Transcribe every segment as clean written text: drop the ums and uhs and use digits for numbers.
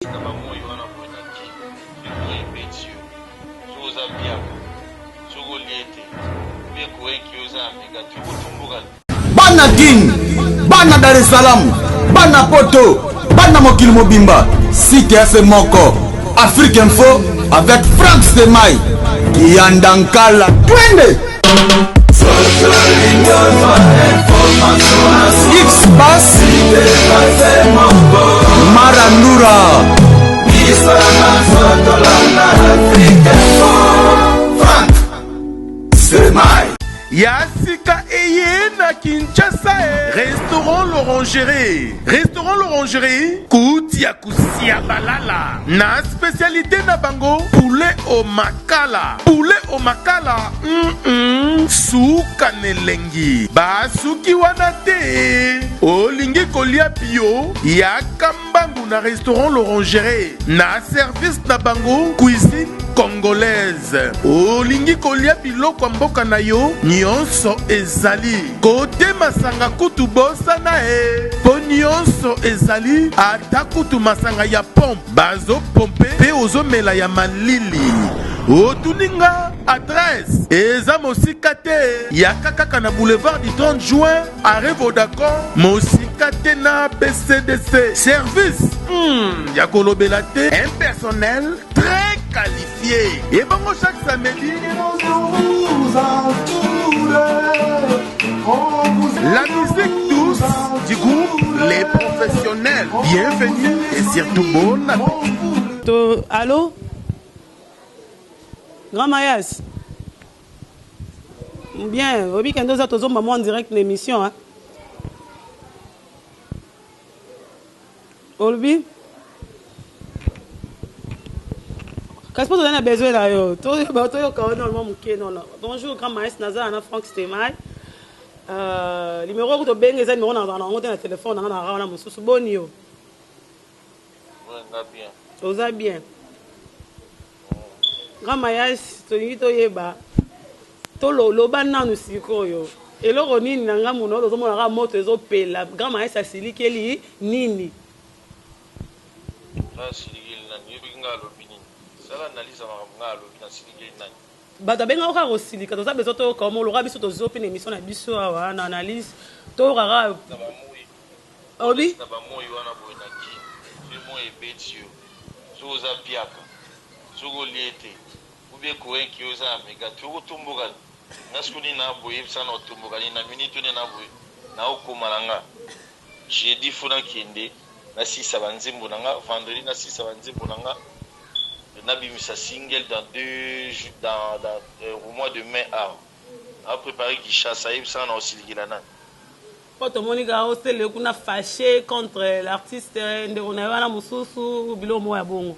Na ba moyi wana boye na kin pe moyi ebeti yo soki oza mpiaka soki olie te ou bien koenki yo eza na mega te okotomboka te. Bana kin, bana Dar es Salaam, bana poto, bana mokili mobimba, site ya se moko, Afrique Info avec Franck Stemay, Kiyanda Nkala, twende! X Bass Marandura Ya sika eye na Kinshasa eh. Restaurant L'Orangerie, Restaurant L'Orangerie kuti ya kusia balala na spécialité na bango poulet au makala, poulet au makala suka na elengi basuki wana te olingi kolia bio yaka mbangu na Restaurant L'Orangerie na service na bango cuisine congolaise olingi kolia biloko ya mboka na yo nyonso ezali kote masanga kutu bosana e mpo nyonso ezali ata kutu masanga ya pompe bazopompe mpe ozomela ya malili otuni nga adresse eza mosika te yaka kaka na boulevard du 30 juin arrêt Vodacom mosika te na BCDC service ya kolobela te un personnel très qualifié ebongo chaque samedi la musique douce du groupe Les Professionnels. Bienvenue et surtout bon appétit. To, allô? Grand Mayas. Bien, oyebi kende oza tozomba mwa en direct na émission hein. Olobi kasi mpo tozali na besoin na yo toyoka yo normalement moke nono. Bonjour Grand Mayas, naza na Franck Stemay. Numéro oyo tobenga eza numéro nazala na yango te na telefone nanga na wana mosusu. Boni yo? Ouais, nga bien. Oza bien. Grand Mayas, tolingi toyeba toloba nanu sikoyo eloko nini na ngambo na yo tozomona kaka moto ezopela. Grand Mayas asilikeli nini? Nga asilikeli nani? Yoki nga alobi nini? Sala analyse ya makambo nga alobi na silikeli nani? Bato abengaka kaka kosilika, toza besoin toyoka mo lokola biso tozo mpe na émission na biso awa na analyse toyoka kaka Na ba moyi obi na ba moyi wana boye na kin pe moyi ebeti yo soki oza mpiaka soki olie te ou bien koenki yo eza na mega te okotomboka nga soki nini na boye yebisa na otomboka nini na minute nini na boye na okoma na nga jeudi fo nakende nasilisa banzembo na nga vendredi nasilisa banzembo na nga nabimisa single dans deux dans au mois de mai awa na préparer Kinshasa yebisa nga na osilikela nani. Po tomoni kaka osele kuna fâché contre l'artiste ndeko na ye wana mosusu biloko moko ya bongo.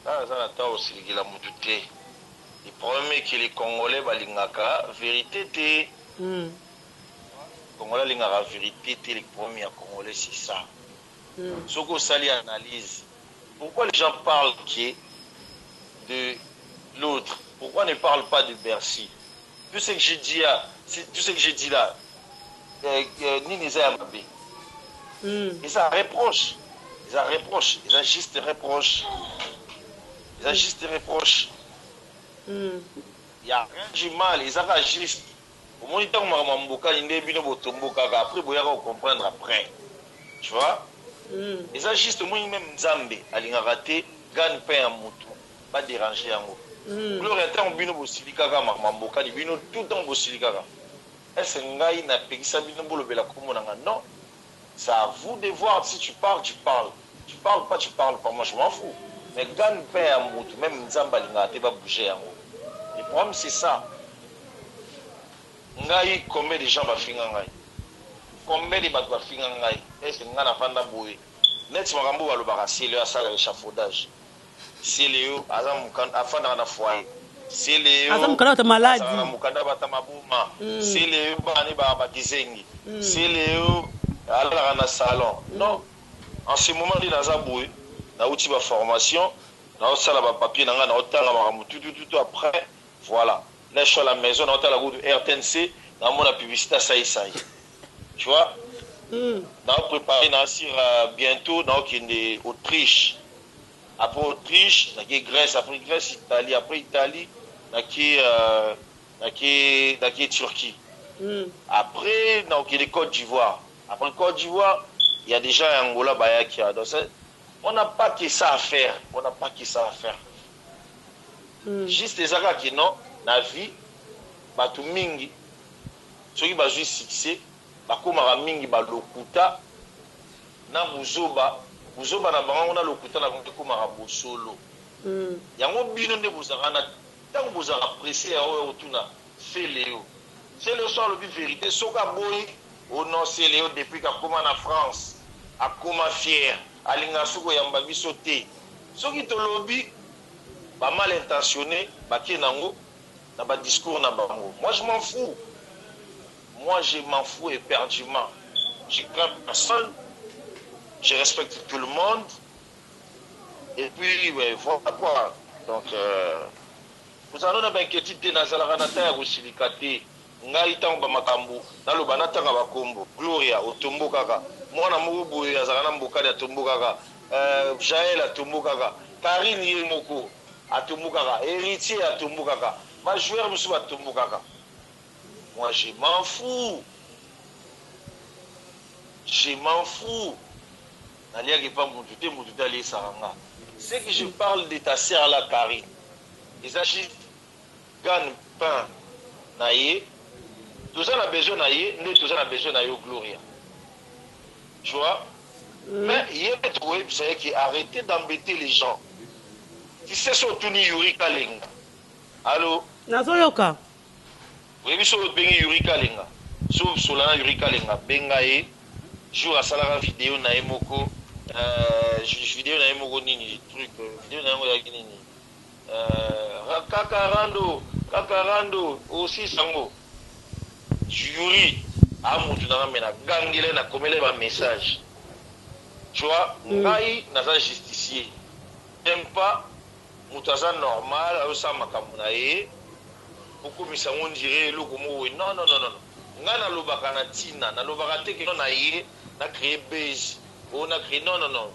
Nga naza na temps osilikela mutu te. Le problème est que les congolais balingaka verite te. Congolais alingaka verite te, le problème ya congolais c'est ça. Soki osali analyse, pourquoi les gens parlent que de l'autre? Pourquoi ne parle pas de Bercy? Tout ce que j'ai dit là, tout ce que j'ai dit là, nini eza ya mabe? Eza reproche, eza reproche, eza juste reproche, eza juste reproche. Ya rien du mal, eza kaka juste. Omoni ntango makambo ya mbokani nde bino botombokaka après boyaka kocomprendre après, tu vois? Eza juste. Omoni même Nzambe alingaka te gagne pain ya mutu ba déranger yango. Gloria, ntango bino bosilikaka makambo ya mbokani, bino tout ntango bosilikaka, est-ce ngai napekisa bino bolobela kombo na nga? Non, c'est à vous de voir. Si tu parles, tu parles, tu parles pas, tu parles pas, moi je m'en fous. Mais gagne pain ya mutu, même Nzambe alingaka te ba bouger yango. Le problème c'est ça. Ngai, combien de gens bafinga ngai, combien de bato bafinga ngai? Est-ce ngai nafanda boye neti makambo balobaka Celeo asala échafaudage, Celeo aza afandaka na foyer, Celeo aza mokanda bata maladi, azalaka na mokanda bata maboma, Celeo bana baka bakizengi, Celeo alalaka na salon. Non, en ce moment nde naza boye, nauti ba formation, naosala ba papier na ngai, naotanga makambo tutututu. Après voilà, là je suis à la maison, naotala kutu RTNC, naomona publicité asaisai, tu vois. Nao prepare na asira bientot nao kende Autriche après Autriche nake Grèce après Grèce Italie après Italie nake nake nake Turquie après nao kende Cote d'Ivoire après Cote d'Ivoire il ya des gens ya Angola bayaki awa donc on n'a pas que ça à faire on n'a pas que ça à faire juste eza kaka que non na vie batu mingi soki bazui succès Bakomaka mingi ba lokuta na buzoba, buzoba na bango na lokuta na bango ekomaka bosolo. Yango bino nde bozalaka na tango bozalaka presse ya oya kotuna Celeo. Celeo soki alobi verite soki aboyi oh non Celeo depuis qu'akoma na France akoma fier alingaka soki koyamba biso te. Soki tolobi ba mal intentionne bake nango na ba discours na bango. Moi je m'en fous. Moi je m'en fous eperdument je crains personne je respecte tout le monde et puis voilà quoi donc kozala no na ba inquiétude te nazalaka na temps ya kosilika te ngai ntango ba makambo naloba natanga ba kombo Gloria otombokaka mwana moko boye azalaka na mbokani atombokaka Jael atombokaka Carine ye moko atombokaka Heritier atombokaka ba joueurs mosusu batombokaka Moi je m'en fous je m'en fous naliaka epa mutu te mutu te aliesaka nga ce que je parle de ta sœur là Carine eza juste gagne pain na ye toza na besoin na ye nde toza na besoin na yo Gloria tu vois mais ye pe tokoyebisa ye ke arrete d'embeter les gens tu sais soki otuni Youri Kalenga allo Nazoyoka. Oyebi soki obengi youri kalenga soki osola na youri kalenga benga ye jour asalaka video na ye moko euh, video na ye moko nini truc video na yango ezalaki nini euh, kaka rando kaka rando osisa yango youri a mutu na nga me na gangela ye na komela ye ba message tu vois ngai naza justicier j'aime pas Mutu aza normal azo sala makambu na ye bokomisa ngo ondire eloko moko boye non non non nga na lobaka na tina na lobaka te ke na ye na cree buzz oh na cree non non non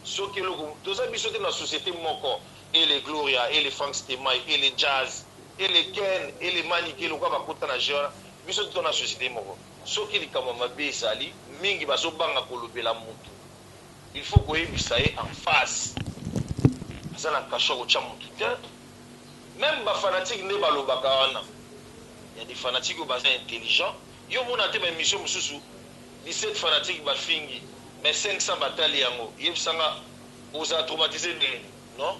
soki eloko toza biso te na societe moko et le gloria et le franck stemay et le jazz et le ken et le manike lokola bakota na jeu wana biso te toza na societe moko soki likambo ya mabe ezali mingi bazo banga kolobela mutu Il faut koyebisa ye en face. Aza na cachot ya kotia mutu te. Meme ba fanatiques nde balobaka wana. Il ya des fanatiques oyo baza intelligent. Yo omona te ba emission mususu 17 fanatiques bafingi mais 500 batali yango. Yebisa nga ozala traumatise ndenge nini? Non?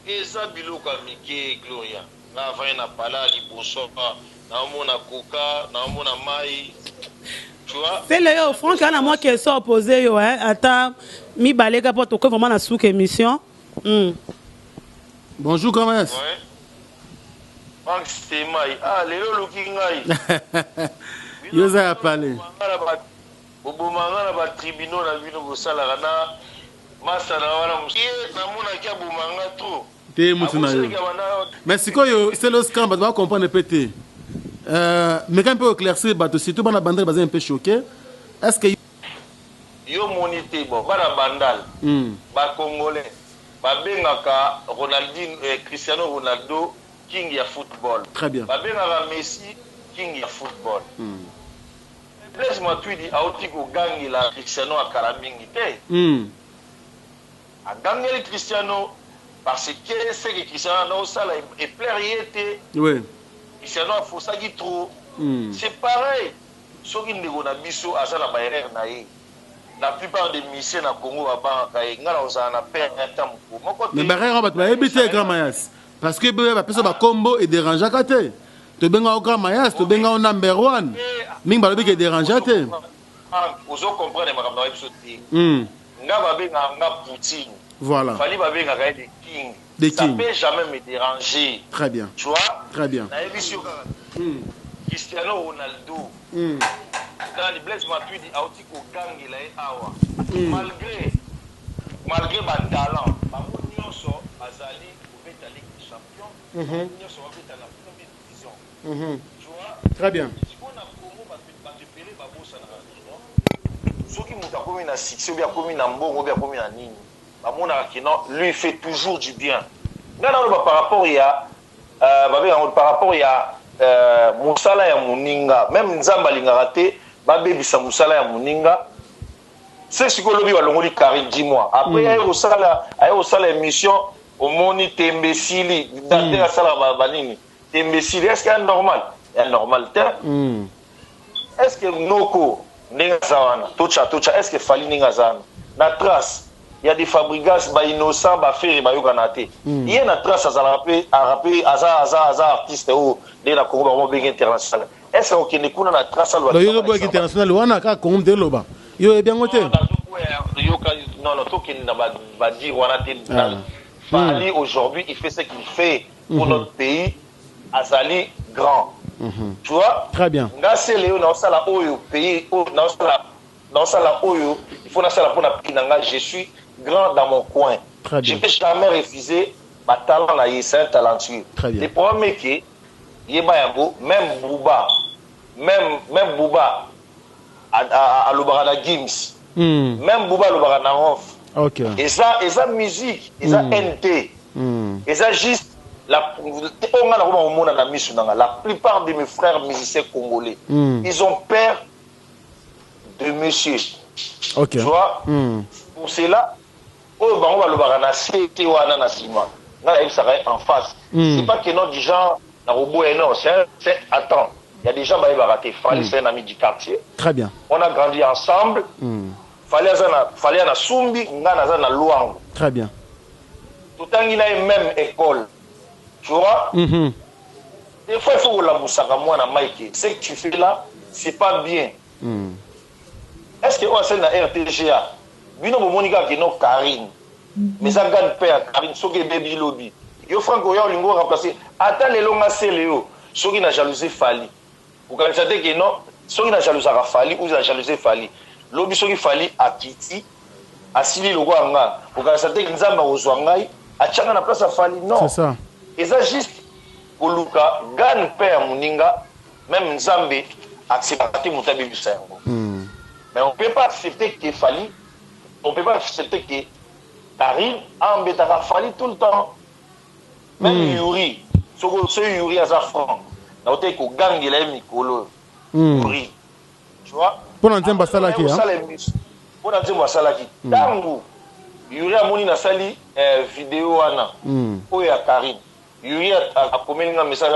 Eza biloko ya mike Gloria. Nga avandi na pala liboso naomona coca naomona mayi tu vois. Sele yo Franck ana mwa question à poser yo hein ata mibale ka po tokoki vraiment na suka émission. Bonjour grand maître. Ouais. Franck Stemay ah lelo oluki ngai. Yo oza ya palais. Boboma nga na ba tribunaux na bino bosalaka na masta na wana ye namonaki aboma nga trop. Te mutu na yo. Mais sikoyo Celeo Scram bato ba comprendre pe te. Euh, meka mpe éclaircir bato surtout bana bandal baza un peu choqué. Est-ce que yo moni te bon bana bandal ba congolais babengaka Ronaldinho eh, Cristiano Ronaldo king ya football. Très bien. Babengaka Messi king ya football. Blaise Matuidi auti kogangela Cristiano akala mingi te. Agangeli Cristiano parce que ce que Cristiano anda osala e plaire ye te. Oui. Cristiano afosaki trop. C'est pareil soki ndeko na biso aza na ba erreur na ye. La plupart des musiciens na Congo babangaka ye. Nga nakozala na peur ata mokolo moko te. Mais ba erreur wana bato bayebi te grand Mayas. Parce que bebe bapesa ba kombo e derangeaka te. Tobenga yo grand Mayas, tobenga yo number one. Mingi balobi ke derangea te. Ozo comprendre makambo na biso te. Nga babengaka nga Poutine. Voilà. Fally babengaka ye the king. The Ça king. peut jamais me déranger. Très bien. Tu vois? Très bien. Nayebisi yo kaka. Cristiano Ronaldo. Nani Blaise Matuidi auti kogangela ye awa. Malgré malgré ba talent bango nyonso bazali kobeta Ligue des champions. Bango nyonso babeta na première division. Tu vois? Très bien. Sikoyo na Congo bato bato ebele babosanaka que non. Soki moto akomi na succès, obi akomi na mbongo, obi akomi na nini, bamonaka que non, lui fait toujours du bien. Ngai naloba par rapport ya babenga par rapport ya mosala ya moninga. Même Nzambe alingaka te babebisa mosala ya moninga. Se sikoyo olobi balongoli Karine, dis-moi après, aye kosala émission, omoni tembe esili, ndenge asalaka banini, tembe esili. Est ce que ya normal, ya normal te? Est ce que noko ndenge aza wana, totya totya, est ce que Fally ndenge aza wana na trace ya des Fabregas, bainnocent, baFerre bayokana te? Ye na trace azalaka mpe arape, aza artiste oyo ndenge na Congo bango benge international. Est ce que okende kuna na trace, aloba? Yo ozoboyaki international wana, kaka Congo te, eloba yo oyebi yango te. Yoka, non, non, tokende na badire wana te. Fally aujourd'hui, il fait ce qu'il fait pour notre pays, azali grand, tu vois? Très bien. Nga sele oyo naosala, oyo pays oyo naosala, naosala oyo il faut nasala mpona pays na nga. Je suis grand dans mon coin. Très bien. Je peux jamais refuser batalent na ye, c'est un talentueux. Très bien. Le problème est que yeba yango, même Booba, même Booba alobaka na Gims, même Booba alobaka na Rof. Eza musique, eza nt, eza juste la oyo nga nakoma komona na misu nanga. La plupart de mes frères musiciens congolais, ils ont peur de monsieur. Tu vois? Pour cela oyo bango balobaka na se te wana na nsima, nga nayebisaka ye en face. C'est pas que non, du genre nakoboya, non, c'est attends, il y a des gens bayebaka te. Fally, c'est un ami du quartier. Très bien. On a grandi ensemble. Fally aza na, Fally na Sumbi, nga naza na Lwango. Très bien. Totangi na ye même école, tu vois? Des fois il faut kolamusaka mwana Mike: ce que tu fais là, c'est pas bien. Est ce que oyo asali na RTGA, bino bomoni kaka keno Karine, mais eza gane mpe ya Karine. Soki ebebi lobi, yo Frank oya olingi oremplace. Ata lelo nga sele yo, soki na jalousie Fally, okanisa te ke non, soki na jalousaka Fally ou na jalousie Fally, lobi soki Fally akiti, asili lokola nga, okanisa te ke Nzambe akozwa ngai atianga na place ya Fally. Non. C'est ça. Eza juste koluka gane mpe ya moninga. Même Nzambe acceptaka te moto abebisa yango. Mais on peut pas accepter que Fally, on peut pas accepter que Karine ambetaka Fally tout le temps. Même Yuri, soki Yuri aza franc, naotaki kogangela ye mikolo. Yuri, tu vois? Mpo na nzembo asalaki, hein? Osala émission. Mpo na nzembo asalaki, ntango Yuri amoni nasali video wana oyo ya Karine, Yuri akomeli nga message: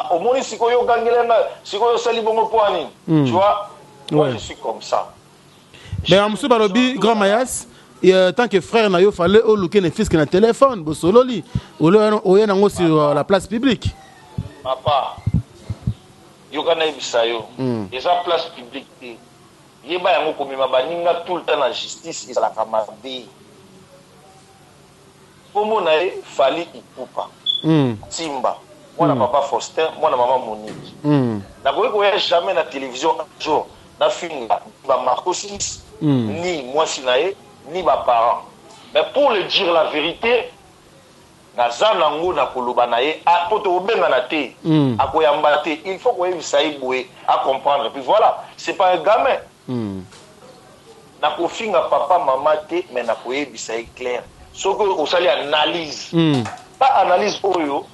"Omoni sikoyo ogangela nga, sikoyo osali bongo mpo ya nini?" Tu vois, moi, je suis comme ça. Mais ya mosusu balobi, grand Mayas, tant que frère na yo, fallait oluke ne fût-ce que na téléphone bosololi, oye nango sur la place publique. Papa, yoka, nayebisa yo, eza place publique te. Yeba yango, komema baninga tout le temps na justice ezalaka mabe. Nkombo na ye Fally Ipupa, Timba, mwana papa Faustin, mwana mama Monique. Nakoki koya jamais na télévision un jour nafinga bamarco 6, ni mwasi na ye, ni baparent. Mais pour le dire la vérité, naza nango na koloba na ye po tokobengana te, akoyamba te. Il faut koyebisa ye boye, acomprendre, puis voilà, c'est pas un gamin. Nakofinga papa mama te, mais nakoyebisa ye clair. Soki osali analyse, pas analyse oyo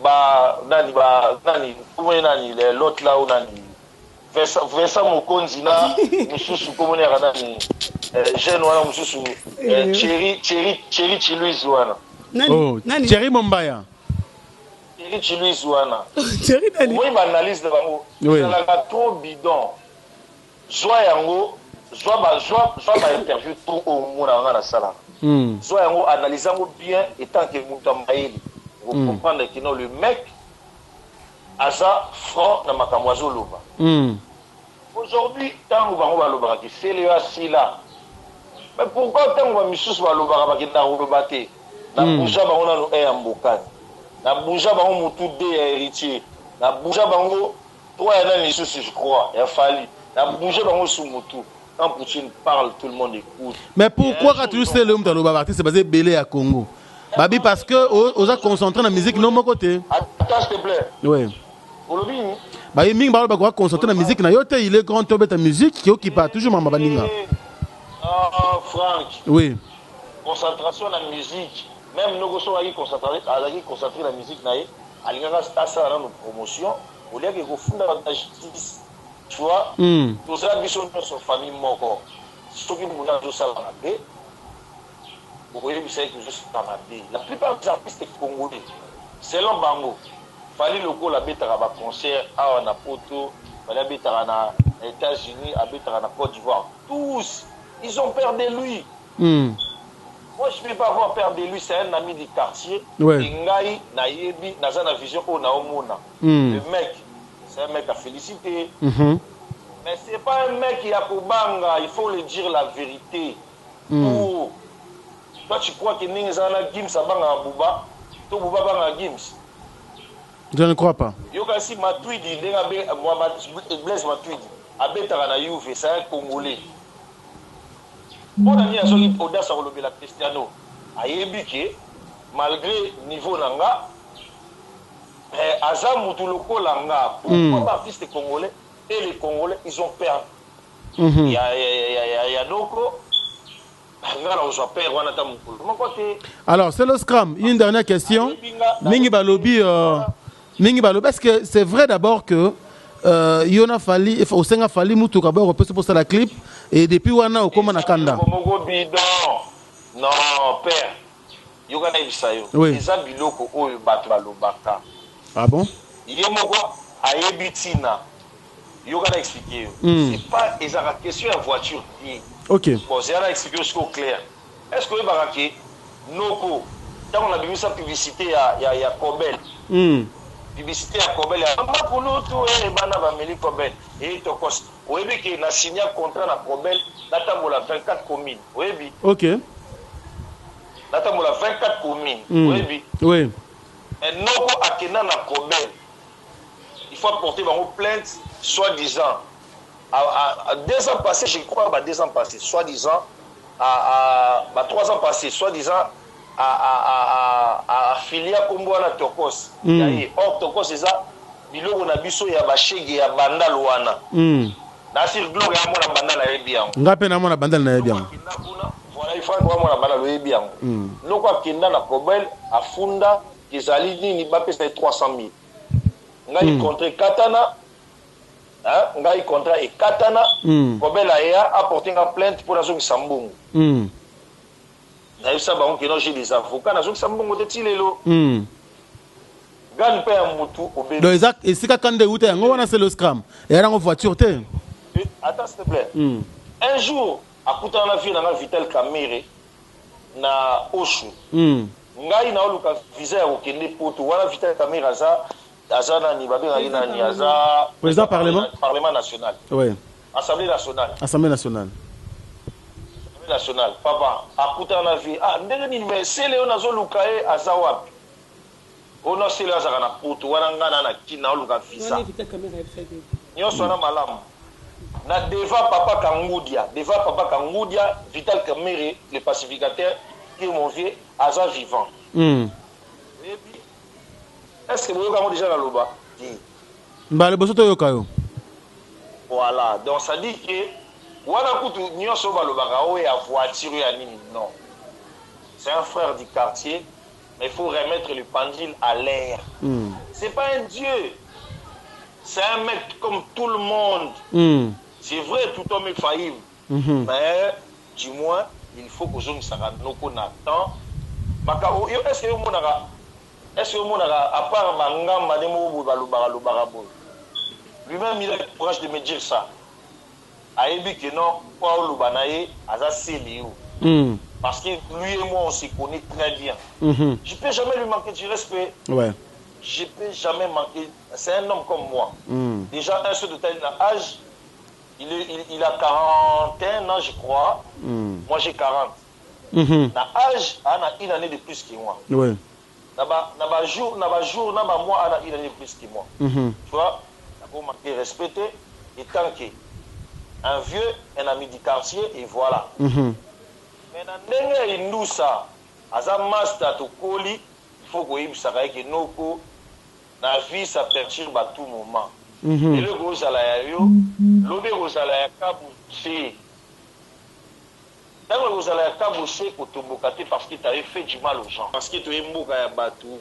ba nani, ba nani, komoni nani, l'autre là, o nani, Vincent Mokonzi na mosusu, komoni yaka nani, jeune wana mosusu, Thierry Chiluise wana. Nani? Oh, Nani? Thierry Mombaya. Thierry Chiluise wana. Thierry nani? Omoni baanalyse na bango, ezalaka trop bidon. Zwa yango, zwa bainterview tout oyo omona nga nasalaka, zwa yango, analyse yango bien. Etant que moto ya mayele, okocomprendre que non, le mec aza franc na makambo azoloba. Aujourd'hui, ntango bango balobaka ke Sele yo asila, mais pourquoi ntango bamisusu balobaka, bakendaka koloba te? Na buja bango nano 1 ya Mbokani, na buja bango motu 2 ya Héritier, na buja bango 3 ya nani lisusu, je crois ya Fally, na bouge bango su motu. Quand Poutine parle, tout le monde écoute. Mais pourquoi quand tu sais le moto aloba, baartiste baza ebele ya Congo, babi parce que oza concentré na musique no moko te? Attends, s'il te plaît. Oui. Olobi nini? Baye mingi baloba koka concentrer na musique na yo te, il est grand temps obeta musique ki okipa toujours mama baninga. Ah, Franck. Oui. Concentration na musique. Même noko soki azalaki concentré, azalaki concentré na musique na ye, alingaka asala nanu promotion, oliaki kofunda bato na justice. Tu vois? Toza biso nyonso famille moko. Soki moto azosala mabe, okoyebisa ye kozosala mabe. La plupart des artistes congolais, selon bango, Fally lokola abetaka ba concert awa na poto, Fally abetaka na Etats-Unis, abetaka na Cote d'Ivoire, tous ils ont peur de lui. Moi je peux pas avoir peur de lui, c'est un ami du quartier. Et ngai nayebi, naza na vision oyo naomona. Le mec, c'est un mec à féliciter. Mais c'est pas un mec ya kobanga, il faut le dire la vérité. Pour toi tu crois que ndenge eza wana Gims abangaka Booba to Booba abangaka Gims? Je ne crois pas. Yo kasi Matuidi ndenge abe Blaise Matuidi abetaka na Juve, c'est un Congolais. Pona nini azwaki audace ya kolobela Cristiano? Ayebi ke malgré niveau na nga, mais aza mutu lokola nga. Pourquoi ba artistes congolais et les Congolais ils ont peur ya ya ya ya noko? Nga na kozwa peur wana ata mokolo moko te. Alors, c'est le Scram. Une dernière question. Mingi balobi, mingi balobi, est-ce que c'est vrai d'abord que yona Fally, osenga Fally mutuka boyo kopesa posa la clip et depuis wana okoma na kanda? Moko bidon. Non, père. Yoka na yebisa yo. Eza biloko oyo bato balobaka. Ah bon? Ye moko ayebi tina. Yoka na expliquer yo. C'est pas ezaka question ya voiture te. Bon, c'est na expliquer yo siko clair. Est-ce que oyebaka ke noko ntango nabimisa publicité ya Kobel. Publicité ya Kobel ya makulutu e bana bameli Kobel e tokos. Oyebi ke na signa contrat na Kobel natambola 24 communes. Oyebi? Natambola 24 communes. Oyebi? Mais noko akenda na Kobel. Il faut porter bango plainte soi-disant. À 2 ans passés, je crois, bah, 2 ans passés, soi-disant, bah, 3 ans passés, soi-disant, à filia kombo wana Tokos. Ya ye. Or, Tokos, c'est ça, biloko na biso ya bashege ya bandal wana. Nasir Gloire ya mwana bandal ayebi yango. Nga pe na mwana bandal nayebi yango. Voilà, il faut que mwana bandal oyebi yango. Noko akenda na Kobel, afunda, ezali nini, bapesa ye 300 000. Ngai contrat ekatana, hein, ngai contrat ekatana. Kobel aya aporte nga plainte mpo nazongisa mbongo. Nayebisa bango ke non, j'ai des avocats, nazongisa mbongo te ti lelo. Gane mpe ya mutu obebi. Donc eza esika kanda euta yango wana, c'est le Scram. Eya nango voiture te. Attends, s'il te plaît. Un jour akutana na vie nanga Vital Kamerhe na Oshu. Ngai naoluka visa ya kokende poto wana. Vital Kamerhe aza nani, babengaki nani, aza président parlement. Parlement national. Assemblée nationale. Assemblée nationale. Assemblée nationale. Papa akutana na vie, ah, ndenge nini, mais sele oyo nazoluka ye aza wapi? Oyo sele azalaka na poto wana, ngai na kini naoluka visa nyonso wana malamu. Na devant papa Kangudia, devant papa Kangudia, Vital Kamerhe le pacificateur qui est mon vieux, aza vivant. Oyebi, est ce que boyoka yango déjà naloba te? Mbala liboso toyoka yo. Voilà, donc ça dit que wana kutu nyonso oyo balobaka oyo ya voiture, oyo ya nini, non, c'est un frère du quartier, mais il faut remettre le pendule à l'air. C'est pas un dieu, c'est un mec comme tout le monde. C'est vrai, tout homme est faillible, mais du moins il faut kozongisaka noko na temps. Yo, est ce que yomonaka, est ce que omonaka, à part bangamba nde moko boye balobaka lobaka boye, lui-même il a le courage de me dire ça. Ayebi que non, po aoloba na ye aza sele yo. Parce que lui et moi, on se connaît très bien. Je peux jamais lui manquer du respect. Je peux jamais manquer. C'est un homme comme moi. Déjà un seul de taille na âge, il a 41 ans, je crois. Moi, j'ai 40. Na âge ana une année de plus que moi. Na ba jour, na ba jour, na ba mois, ana une année de plus que moi. Tu vois, nako manquer respect te, et tant que un vieux, un ami du quartier, et voilà. Mais na ndenge ya indusa, aza master, tokoli, il faut koyebisaka ye ke noko, na vie ça perturbe à tout moment. Lelo ekozala ya yo, lobi ekozala ya Kabuse. Ntango ekozala ya Kabuse, kotomboka te parce que t'avais fait du mal aux gens. Parce que toye mboka ya bato,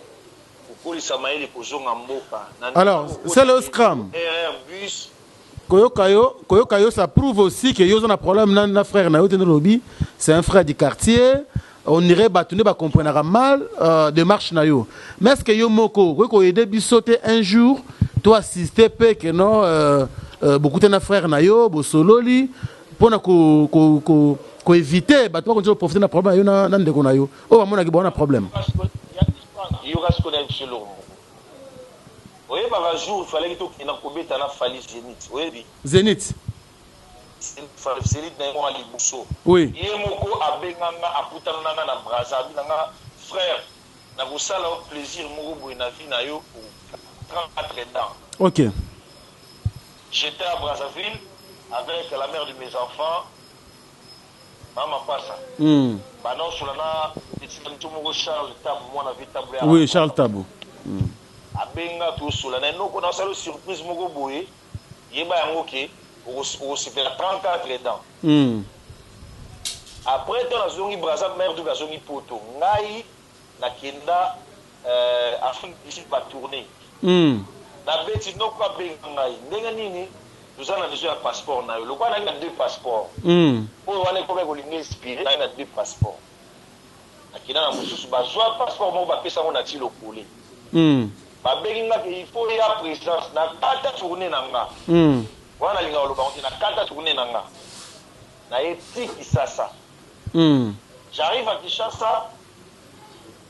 kokolisa mayele, kozonga mboka. Na Alors, c'est le scram. RR bus. Koyoka yo, koyoka yo, ça prouve aussi que yo oza na problème na frère na yo te. Lobi c'est un frère du quartier, on dirait bato nde bacomprenaka mal démarche na yo. Mais est ce que yo moko okoki koaider biso te un jour to assister mpe ke non, bokuta na frère na yo, bosololi mpona koéviter bato bakonti koprofiter na problème na yo na ndeko na yo oyo bamonaki bona problème? Yoka sikoyo na biso eloko moko. Oyebaka jour falaki tokenda kobeta na Fally Zénith, oyebi? Zénith. Zénith na ye moko ya liboso. Oui. Ye moko abenganga, akutana na nga na Braza, abi na nga: "Frère, nakosala yo plaisir moko boye na vie na yo, 34 ans." J'étais à Brazzaville avec la mère de mes enfants, mama Pasa. Banaosola na etika mito moko, Charles Tabu, mwana vie Tabu. Oui, Charles Tabu. Abenga, tosola na enoko, nasala surprise moko boye, yeba yango ke okosepela, 34 ans. Après to nazongi Braza, mare duke azongi Poto, ngai nakenda Afrique du Sud, batournée. Nabeti, noko abenga ngai: "Ndenge nini, toza na besoin ya passeport na yo." Lokola nayaki na deux passeport, oyo wana ekomi kolinga expire, nayaki na deux passeport, nakenda na mosusu, bazwa passeport moko, bapesa yango na ti lokole. Babengi nga ke il faut ya présence na kata tournée na nga. Wana nalinga koloba ngo te, na kata tournée na nga, naye ti Kisasa. J'arrive à Kinshasa,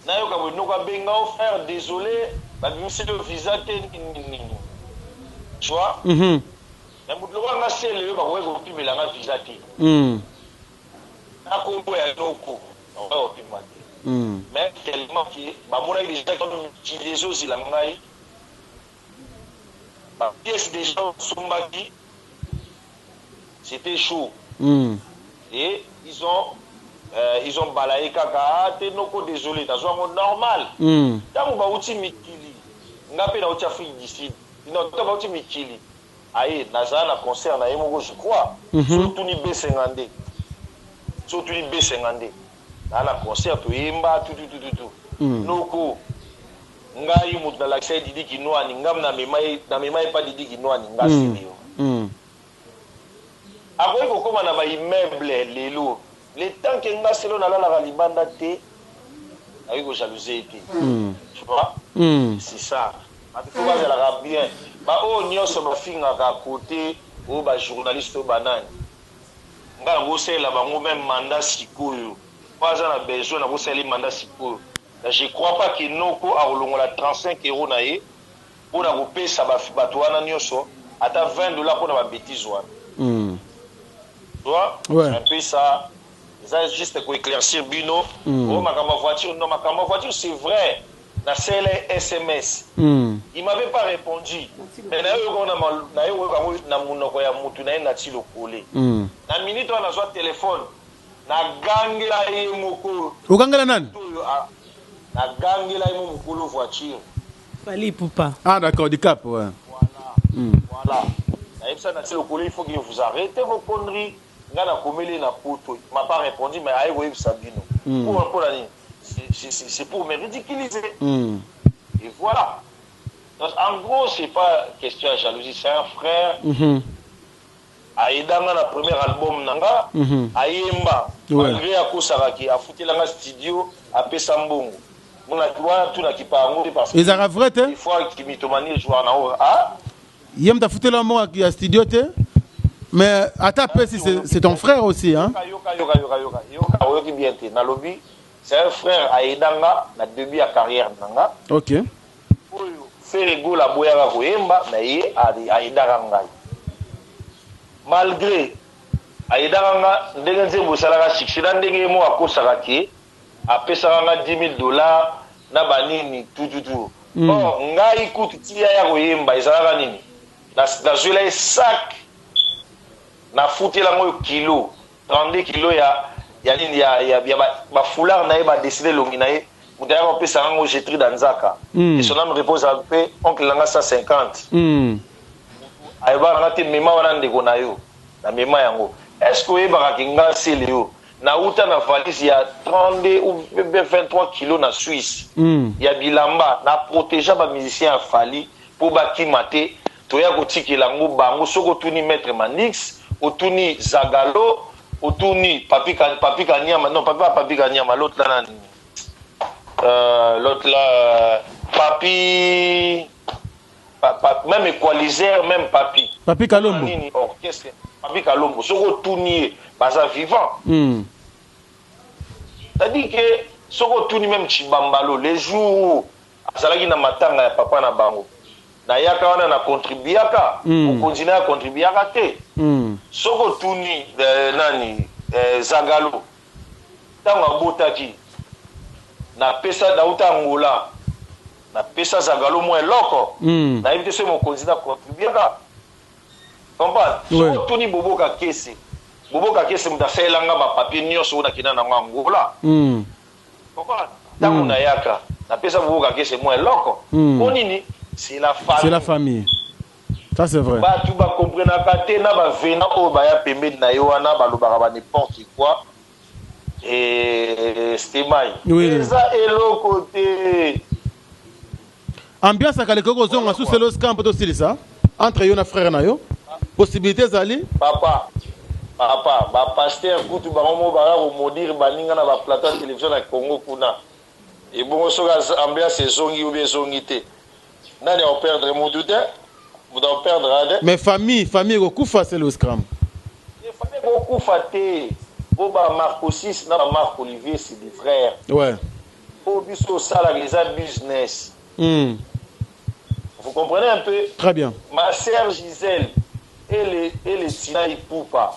nayoka boye noko abenga: "O frère, désolé, babimiseli yo visa te." Nini nini, tu vois? Mais moto lokola nga sele oyo, bakoki kopimela nga visa te. Na kombo ya noko, bakoki kopima te. Mais tellement ke bamonaki déjà mikili ezozila ngai, bapièce déjà osombaki, c'était chaud. Et ils ont balayé kaka: "Ah te, noko, désolé." Nazwa yango normal. Ntango bauti mikili, nga mpe nauti Afrique du Sud, non, ntango bauti mikili, aye nazala na concert na ye moko, je crois. So tuni besenga nde, so tuni besenga nde naa na concert, toyemba tututututu. Noko ngai moto nalakisa ye Didi Kinwani, ngam namema ye pa Didi Kinwani, nga sili yo. Akoki kokóma na baimmeuble lelo, le temps ke nga selo nalalaka libanda te, akoki kojalouser ye te. Tu vois? C'est ça. Bato fo bazalaka bien. Baoyo nyonso bafingaka kote oyo, bajournaliste oyo, banani, nga nakosalela bango même mandat sikoyo po aza na besoin, nakosalela ye mandat sikoyo. Je crois pas ke noko akolongola 35 euro na ye mpona kopesa bato wana nyonso ata 20 $ mpona babêtises wana. Tu vois? Ouais. C'est un peu ça. Eza juste koéclaircir bino. Oyo makambo ya voiture, non, makambo ya voiture, c'est vrai, nasele SMS. Il m'avait pas répondu, mais nayoka yango na monoko ya mutu na ye nati lokole. Na minute wana nazwa telefone, nagangela ye moko. Okangela nani? Oyo nagangela ye mo mokolo voiture. Fally Ipupa. Ah d'accord, du cap, ouais. Voilà. Voilà, nayebisa nati lokole: "Il faut que vous arrêtez vos conneries." Nga nakomeli ye na Poto, il m'a pas répondu, mais aye koyebisa bino. Mpona nini? C'est pour me ridiculiser. Et voilà. Donc, en gros, c'est pas question de jalousie, c'est un frère. Ayedanga na premier album na nga. Ayemba. Malgré akosakaki, afutelanga studio, apesa mbongo. Monaki wana tunaki pa yango te parce que Ezalaka vrai te? Des fois mythomanie ejouaka nango, ah. Ye moto afutela moko ya studio te, mais ata apesi, c'est ton frère aussi, hein? Yoka, yoka, yoka, yoka, yoka, oyoki bien te. Nalobi c'est un frère, ayedanga na début ya carrière na nga. Oyo Ferre Gola aboyaka koyemba na ye, ayedaka ngai. Malgré ayedaka nga, ndenge nzembo esalaka succès, na ndenge ye moko akosaka ke apesaka nga 10 000 $ na banini tututu. Or ngai kutu tia ya koyemba ezalaka nini? Nazwela ye sac, nafutela oyo kilo 32 kilo ya nini, ya bafoulard na ye, badessiner elongi na ye. Moto ayaka kopesa yango, Getrude Anzaka. Et son âme repose mpe, oncle nanga 150. Ayebaka na nga te, mema wana ndeko na yo. Na mema yango. Est-ce que oyebaka ke nga Sele yo, nawuta na valise ya 32 ou bien 23 kilos na Suisse ya bilamba, na protegea ba musiciens ya Fally po bakima te, toya kotikela yango bango. Soki otuni Maitre Manix, otuni Zagalo, otuni Papy, Papy Kaniama, non, Papy, pas Papy Kaniama, l'autre là nani? L'autre là, Papy, pa, pa, même Equalizer, même Papy. Papy Kalombo. Nini, orchestre, Papy Kalombo. Soki otuni ye, baza vivant. C'est-à-dire que soki otuni même Chibambalo, les jours où azalaki na matanga ya papa na bango, nayaka wana na contribuaka, mokonzi na ya contribuaka te. Soki otuni nani, Zagalo, ntango abotaki, napesa, nauta Angola, napesa Zagalo mwa eloko, nayebi te soki mokonzi na contribuaka. Comprendre? Soki otuni Boboka Kese, Boboka Kese moto asalelanga ba papier nyonso oyo nakenda nango Angola. Comprendre? Ntango nayaka, napesa Boboka Kese mwa eloko. Po nini? C'est la famille. C'est la famille. Ça c'est vrai. Bato bakomprenaka te na bavena oyo baya pembeni na ye wana, balobaka ba n'importe quoi. Et Stemay. Eza eloko te. Ambiance akale koko zonga sous Celeo Scram po tosilisa entre yo na frère na yo. Possibilité ezali? Papa, papa, ba pasteur kutu bango mo baya ko maudire baninga na ba plateau ya télévision na Congo kuna. Ebongo soki ambiance ezongi ou bien ezongi te. Nani a perdre mutu te? Mutu a perdre te. Mais famille, famille ekokufa Celeo Scram. Et famille ekokufa te. Bo ba Marco 6 na ba Marc Olivier c'est des frères. Po biso salaka eza business. Vous comprenez un peu? Très bien. Ma sœur Gisèle et le Tina Ipupa.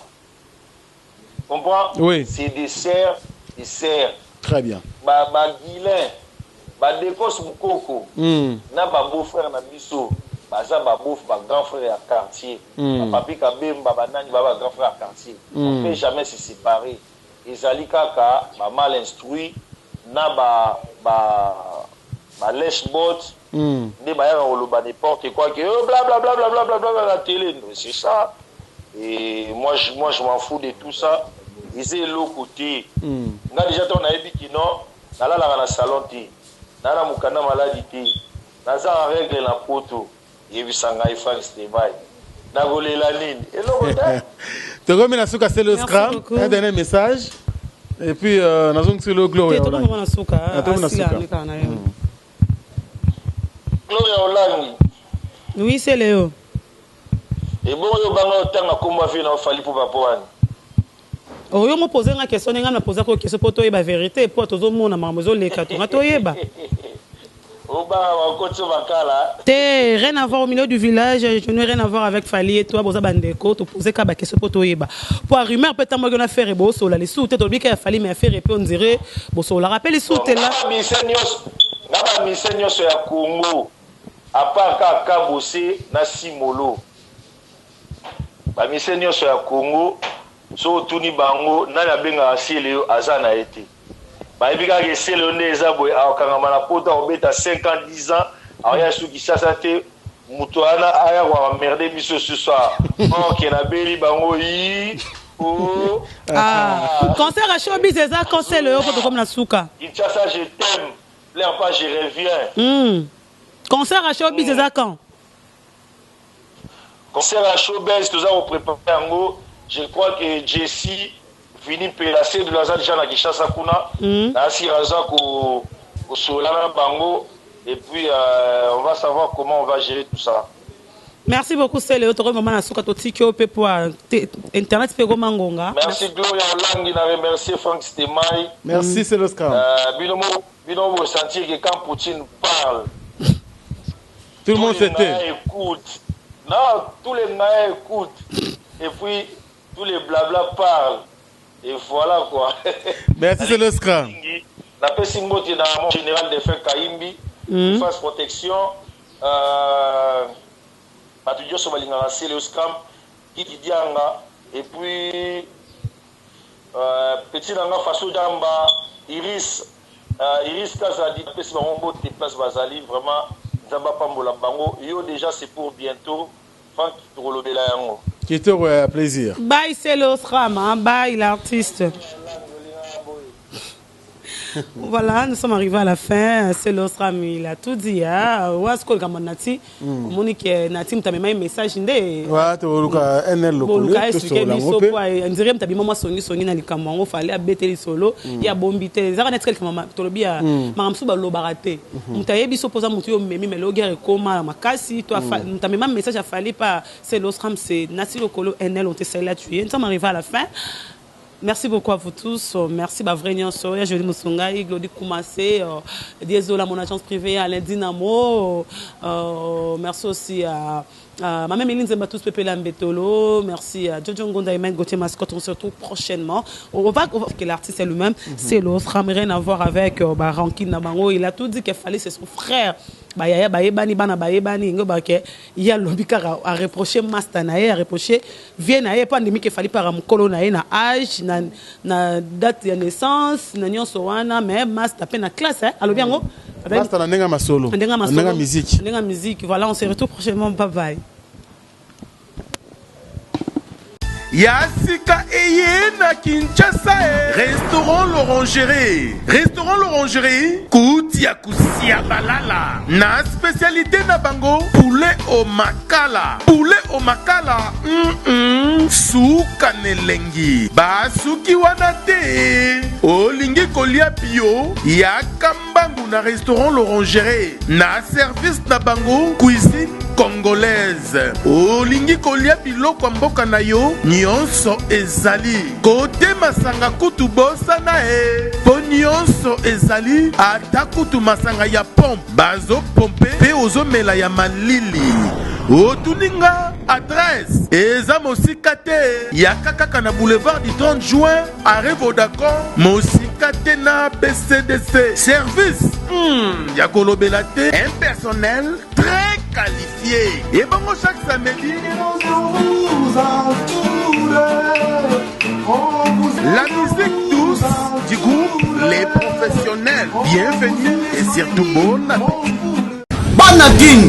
Comprends? Oui. C'est des sœurs, des sœurs. Très bien. Ba, ba Guilain, ba Dekos Mukoko, na ba beau-frère na biso, baza ba beau, ba grand frère ya quartier. Ba papi Kabemba, ba nani, ba, ba grand frère ya quartier. On peut jamais se séparer. Ezali kaka ba mal instruit na ba, ba, ba lèche-bot, nde bayaka koloba n'importe quoi que, oh, bla, bla, bla, bla, bla, bla, bla, bla, la télé. Mais c'est ça. Et moi, je m'en fous de tout ça. Eza eloko te. Nga déjà to nayebi ki non, nalalaka na salon te. Na na mokanda maladi te. Naza en règle na poto. Yebisa ngai Frank Stemay. Nakolela nini? Eloko te. Tokomi na suka Celeo Merci Scram. beaucoup. Un dernier message. Et puis, nazongisi le Gloria Te, tokomi Olangi. na suka, Ah, tokomi na asila suka. meka na yo. Gloria Olangi. Oui, c'est Léo. Et bon, yo banga otanga komba vie na Fally pour papa wani. Oh, yo mo poser nga question, nga na poser ko question po toyeba vérité, po tozomona makambo ezoleka, tonga toyeba. Oba wakoti bakala. Te, rien à voir au milieu du village, je n'ai rien à voir avec Fally et toi, boza bandeko, to poser ka ba question po toyeba. Po rumeur peut-être moi na faire bo sola les sous, te tolobi ka Fally mais affaire et puis on dirait bo sola rappelle les sous te là. Na ba mission nyonso, na ba mission nyonso ya Congo, à part ka Kabose na Simolo. Ba mission nyonso ya Congo, so otuni bango nani abengaka Sele aza na ye te. Bayebi kaka ke Sele nde eza boye, akokangama na poto, akobeta 5 ans, 10 ans, akoya soki Kinshasa te, moto wana aya koemmerde biso ce soir. Ok, nabeli bango, yi, oh. Ah, concert à showbiz, eza concert oyo po tokomi na suka. Kinshasa, je t'aime, pleure pas, je reviens. Concert à showbiz, eza quand? Concert à showbiz, toza kopréparer yango. Je crois que Jesse Vini Pelase de Laza déjà na Kinshasa kuna. Na Siraza ko solana bango et puis on va savoir comment on va gérer tout ça. Merci beaucoup Sele, to vraiment na suka to tiki o pe po internet pe go mangonga. Merci Gloria Olangi na remercier Frank Stemay. Merci Celeo Scram. Bino bino vous sentir que quand Poutine parle, tout le monde tous les s'était. Nains écoutent. Non, tous les Nains écoutent. Et puis tous les blabla parlent. Et voilà quoi. Merci Celeo Scram. La pesi mbote na mon général de feu Kaimbi, face protection, bato nyonso balingaka Celeo Scram, Kiki Dianga, et puis petit nanga Faso Damba, Iris Kazadi, pesi bango mbote place bazali, vraiment Nzamba pambola bango. Yo déjà c'est pour bientôt. Frank tokolobela yango. Kitoko ya plaisir. Bye Celeo Sram, hein? Bye l'artiste. Voilà, nous sommes arrivés à la fin. Celeo Sram, il a tout dit. Hein? Wasko likambo nati. Omoni ke nati mutu amemaki message nde. Ouais, toluka NL lokolo. Boluka expliquer biso po ndire mutu abima mwa songi songi na likambo yango fallait abeteli solo ya bombi te. Ezaka neti likambo tolobi ya makambo mosusu balobaka te. Mutu ayebi so poza mutu yo memi mais lo guerre ekoma na makasi to mutu amema message ya Fally pa Celeo Sram, c'est Nati Lokolo NL, on te salue là tu es. Nous sommes arrivés à la fin. Merci beaucoup à vous tous. Merci ba vrai nyonso. Ya Jolie Musungai, Glody Koumase, Diezola, mon agence privée, Alain Dinamo. Merci aussi à ma mère Méline Zemba, tous Pépé Lambetolo. Merci à Jojo Ngonda et Maître Gauthier Mascotte. On se retrouve prochainement. On va que l'artiste est lui-même. C'est l'autre. Rien à voir avec bah, Rankin Nabango. Il a tout dit qu'il fallait, c'est son frère. Bah, yaya, bayebani, bana, bayebani, ngo, bah, que, il y a lobi kaka a reproché master na ye, a reproché vie na ye, pa ndimi ke Fally par mokolo na ye na âge, na date ya naissance, na nyonso wana, mais master pe na classe, hein, alobi yango. Master na ndenge masolo. Ndenge masolo. Ndenge musique. Ndenge musique. Voilà, on se retrouve prochainement. Bye bye. Ya sika eye na Kinshasa e. Restaurant L'Orangerie, restaurant L'Orangerie, kuti ya kusia balala na spécialité na bango poulet au makala, poulet au makala, Suka na elengi. Basuki wana te. Olingi kolia bio, yaka mbangu na restaurant L'Orangerie, na service na bango cuisine congolaise. Olingi kolia biloko ya mboka na yo, nyonso ezali. Kote masanga kutu bosana e, mpo nyonso ezali, ata kutu masanga ya pompe bazopompe mpe ozomela ya malili. Otuni nga adresse, eza mosika te, yaka kaka na boulevard du 30 juin, arrêt Vodacom, mosika te na BCDC. Service ya kolobela te, un personnel très qualifié. Ebongo chaque samedi, la musique douce du groupe Les Professionnels. Bienvenue et surtout bon appétit. Bana Kin,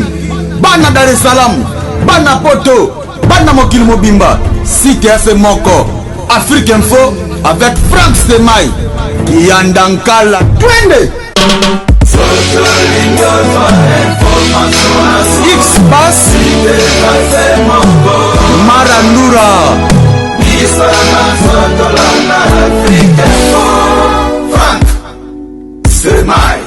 bana Dar es Salaam, bana Poto, bana mokili mobimba, site ya moko Afrique Info avec Frank Stemay Kiyandankala, twende X pass.